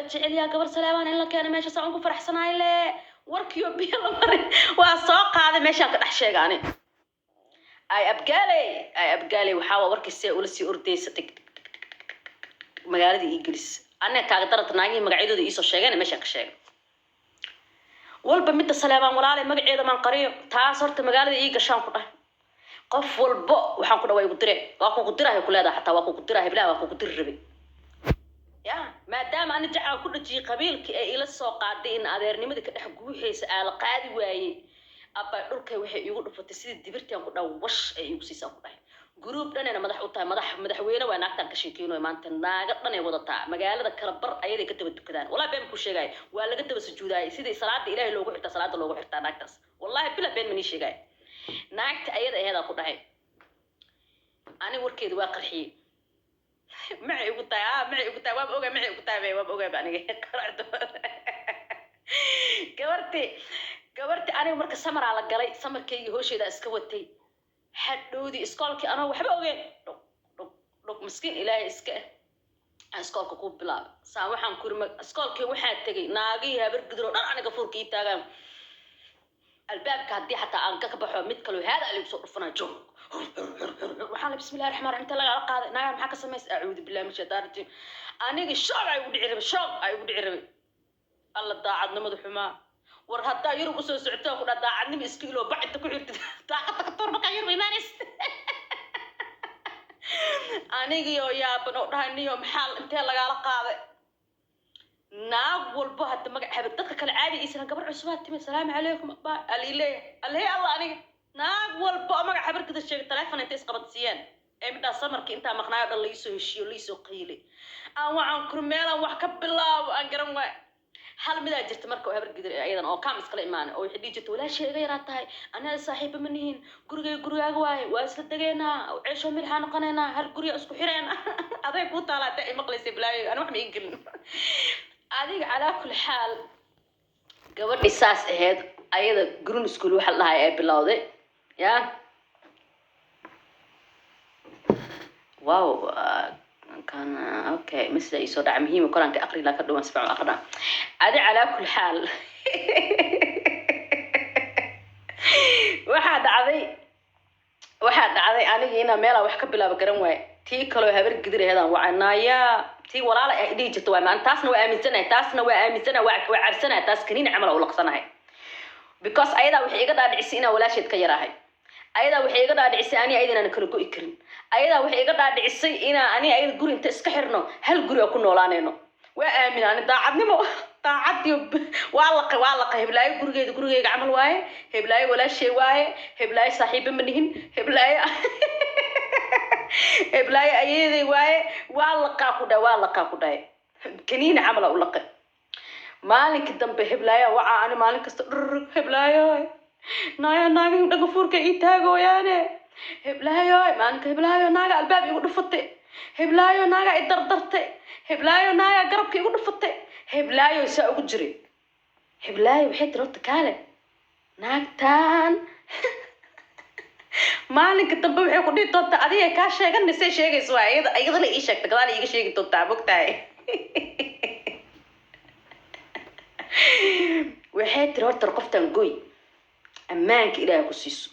La jecel yaha gabar Saleebaan in la keeno meesha, saan ku faraxsanaay le. Warkiyo biyo la maray waa soo qaaday, meeshaan ka dhex sheega ani. Ay Abgaaley, ay Abgaaley, waxaa waa warkii see ula sii ordaysa, dhig dhig dhig dhig dhig, magaalada ii gelis. Aniga kaaga darata, naagihii magacyadooda iisoo sheegeen meeshaan ka sheegay walba. Midda Saleebaan walaalay, magaceeda maan qariyo taas. Horta magaalada ii gashaan ku dhahay, qof walbo waxaan ku dhaha waa igu dire, waa kugu dirahay, ku leedahay, xataa waa kugu dira heblaha, waa kugu diri rabay ya. Maadaama ani jacaa ku dhajiyay qabiilkii ee ila soo qaaday in adeernimadii ka dhex guuxaysa aa la qaadi waayey, abba dhulkay waxay iigu dhufatay sidii dibirtaan ku dhaha, wash ay iigu siisaan ku dhahay. Group dhanayna madax u tahay, madax madaxweyne waa naagtaan ka sheekeynayo maanta. Naaga dhan ay wadataa, magaalada kala bar ayaday ka daba tukadaan. Wallahi been ku sheegaya, waa laga daba sujuudaayay sidii salaada Ilaahay loogu xirtaa, salaada loogu xirtaa naagtaas. Wallahi bila been manii sheegaya, naagta ayada aheedaa ku dhahay. Ani warkeeda waa qarxiyey. Maxay igu tahay? Ah, maxay igu tahay? Waaba ogaa maxay igu tahay be, waaba ogaaba aniga. Gabarti aniga marka samaraa la galay, samarkaygii hoosheeda iska watay. Hadhowdii iskoolkii anoo waxba ogeen, dhug dhug dhug, miskiin Ilaahay iska ah, aan iskoolka ku bilaabay. Saa waxaan kuri iskoolkii waxaa tegay naagihii Habar Gidir oo dhan aniga fuurka ii taagaan albaabka. Haddii xataa aan ka baxo, mid kaloo haada aligu soo dhufanaa joog. Waxaan la bismillahi raxmaan raxiim, inta lagala qaaday naagaan maxaa ka samaysa? Acuudu billahi min shaytaan rajiim. Aniga shoog ay ugu dhici rabay, shoog ay ugu dhici rabay. Alla daacadnimada xumaa. War haddaa Yurub usoo socotoo ku dhaa, daacadnimo iska iloo, bac inta ku xirtid daaqada ka tuur, markaa Yurub imaanaysa. Anigii oo yaaban oo dhahay, niyo maxaa intee lagaala qaaday? Naag walbo hadda magac habad dadka kale caadi iisana, gabar cusubaa timi, asalaamu calaykum abaa aliileeya alhey Allah. Aniga naag walbo oo magac habarkada sheegay taleefon intay isqabadsiiyeen ee midhaa samarkii intaa maqnaayo dhan laisoo heshiiyo, laisoo qiilay. Aan waxaan kuri meelaan wax ka bilaabo aan garan waay. Hal midaa jirta marka oo habar gidir ayadan oo kaam iskala imaanay oo waxay dhihi jirta, walaashay iga yaraa tahay, anaga saaxiiba ma nihin, gurigay gurigaaga waaye, waa isla degeynaa, ceesho milxaa noqonaynaa, hal gurya isku xireena. Aday kuu taalaa haddaa i maqlaysay balaayo, ani wax ma ii gelin adiga. Calaa kulli xaal, gabadhii saas ahayd ayada green school waxa la dhahay ee bilowday ya. Wow, kan okay, masida isoo dhaca muhiim koranka aqri laa ka dhuwan si fiican u aqrina. Adi calaa kulli xaal, waxaa dhacday anigii inaa meelaa wax ka bilaabo garan waaye. Tii kaloo habar gidir aheedaan wacanayaa, tii walaala ay dhihi jirta waay maan. Taasna waa aaminsanahay, taasna waa aaminsanahay, waa cabsanahay taas, kaniini camal u laqsanahay, because ayadaa waxay iga dhaadhicisay inaan walaasheed ka yarahay. Ayadaa waxay iga dhaadhicisay ani ayada inaan kala go'i karin. Ayadaa waxay iga dhaadhicisay inaan ani ayada guri inta iska xirno, hal guri oo ku noolaanayno. Waa aamin ani daacadnimo, daacadiyo waa laqa, waa laqa. Heblaayo gurigeeda gurigeyga camal waaye, heblaayo walaashay waaye, heblaayo saaxiiba ma nihin, heblaayo heblaayo ayeeday waaye. Waa laqaa ku dhahay, waa laqaa ku dhahay, kaniini camal aa u laqay. Maalinkii dambe heblaayo wacaa ani maalin kasta dhurr, heblaayo naaya, naagihii dhagafuurka ii taagooyaane, heblaayo maalinka, heblaayo naaga albaab igu dhufatay, heblaayo naaga i dardartay, heblaayo naaga garabka igu dhufatay, heblaayo saa ugu jiray. Heblaayo waxay tiri, horta kaale naagtaan maalinka dambe waxay ku dhihi doontaa adiga kaa sheeganasay sheegaysa, waa iyada, iyadana ii sheegta, gadaal iiga sheegi doontaa, mogtahay. Waxay tiri, horta qoftan goy, ammaanka Ilaahay ku siiso.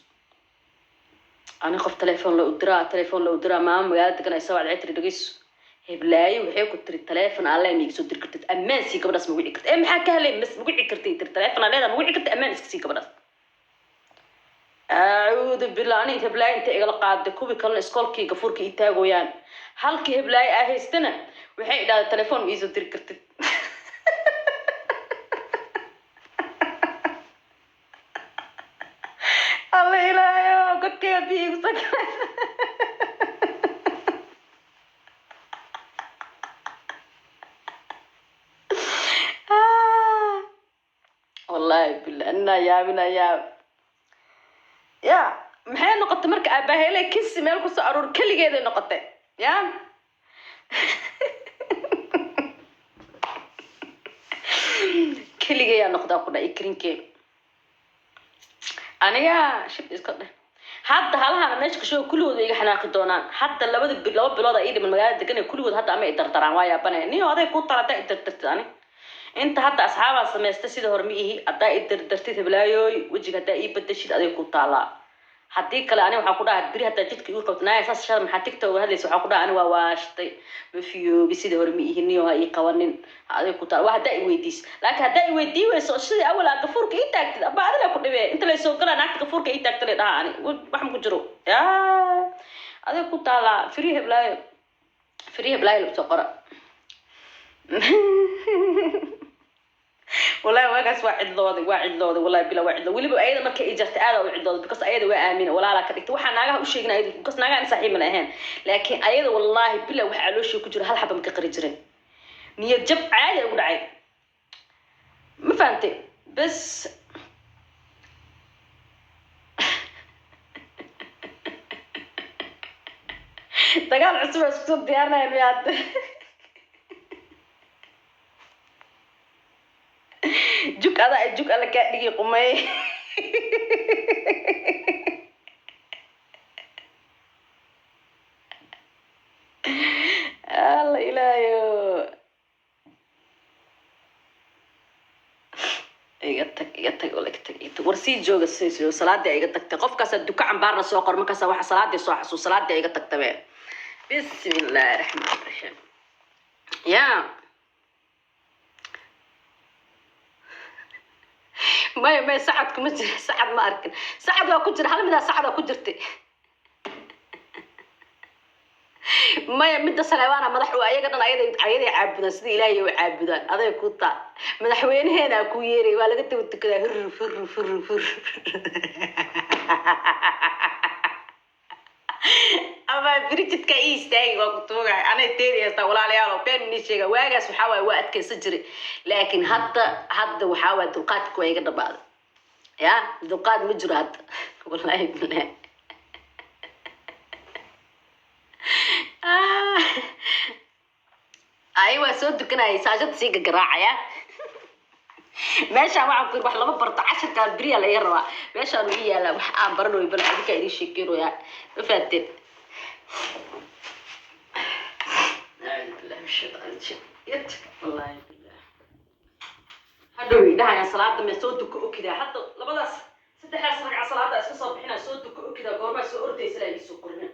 Ani qof telefoon la u diraa, telefoon la u diraa, maama magaalada degan ay soo wacday. Tiri, dhegeyso heblaayo, waxay ku tiri telefoon alle ma iga soo diri kartid, ammaan sii gabadhaas, ma wici kartid. Ee maxaa ka helay? Mas ma wici kartid? Tiri telefoon aa leedahay, ma wici kartid, ammaan iska sii gabadhaas. Acuudu billah. Ani heblaayo inta igala qaaday, kuwii kalena iskoolkii gafuurka ii taagooyaan. Halkii heblaayo aa haystana waxay idhahday telefoon ma iisoo diri kartid. Alla Ilaahayo, godkayga biyo igu soo galay. Ah, wallahi billah anaa yaabina yaab ya. Maxay noqotay marka aabaheele kisi meel kusoo aruur, keligeeday noqotay ya. Keligeeyaa noqdaa ku dhahay karinkee. Aniga shib iska dheh. Hadda halahana meesha kashoga kulligood way iga xanaaqi doonaan. Hadda labada 2 bilood aa ii dhiman magaalada degan ee kulligood hadda ama i dardaraan, waa yaabanaya. Niyo aday ku tala haddaa i dardartid. Ani inta hadda asxaabaa samaysta, sida hore ma ihi. Haddaa i dardartid, heblaayooy, wejiga haddaa ii bedeshid, aday ku taalaa. Haddii kale ani waxaa ku dhaha beri haddaa jidka igu qabto, naaya saas shada maxaa TikTok uga hadlaysa? Waxaa ku dhaha ani waa waashtay, ma fiyoobi, sidii hore ma ihi, niyo ha ii qabanin. Aday ku taala waa haddaa i weydiis. Laakiin haddaa i weydii weyso oo sidii awal aa gafuurka ii taagtid, aba adila ku dhibee inta laysoo galaa naagta gafuurka ii taagta lay dhaha. Ani wax ma ku jiro ya, aday ku taalaa. Free heblaayo, free heblaayo lagu soo qora. Wallahi waagaas waa cidlooday, waa cidlooday, wallahi bila waa cidlooday. Weliba ayada markay i jartay aada u cidlooday, because ayada waa aamina, walaalaa ka dhigtay. Waxaa naagaha u sheegin ayada, because naagaha in saaxiib mana ahayn, laakiin ayada wallahi bila waxa calooshii ku jira hal xaba ma ka qari jirin. Niyad jab caadi ugu dhacay, ma fahantay? Bes dagaal cusub aa isku soo diyaarinaya miyaad? Jug adaa jug alla kaa dhigi qumay. Alla ilaayo, iga tag, iga tag, wala iga tag, iga tag. War sii jooga, sii jooga. Salaadii iga tagtay. Qofkaasaa duka cambaarna soo qor. Markaasa waxa salaadii soo xasuus, salaadii iga tagtabe. Bismi illaahi raxmaan raxiim. Ya maya maya, sacad kuma jira, sacad ma arkin. Sacad waa ku jira, hal midaa sacadaa ku jirtay. Maya, midda Saleebaana madax u ayaga dhan ayaday ayaday caabudaan sida Ilaahay u caabudaan. Aday ku taa madaxweynaheena ku yeeray, waa laga daba tukadaa. Hurr hurr hurr hurr. Ama bridgetka ii istaagi, waa ku tuugahay anay teedi haystaa. Walaalayaal, oo been inii sheega, waagaas waxaa waaye waa adkaysan jiray, laakiin hadda waxaa waaye dulqaadka waa iga dhamaaday. Ya dulqaad ma jiro hadda, wallahi bilahi. Ah. Ay waa soo dukanayay, saashada sii gagaraacaya. Meeshaan waxaan ku yiri wax lama barto, casharkaan beriyaa laga rabaa. Meeshaan ugu yaalaa wax aan baranayo, bal adinkaa idiin sheekeynaya, ma fahanteen? Acuudu billahi min shaytaani rajiim. Yat, wallahi billah, hadhow idhahayaan salaada mee soo duko okidaa. Hadda labadaas saddexdaas ragca salaada iska soo bixinaa, soo duko okidaa. Goormaa soo ordaysa laa iisoo qorina.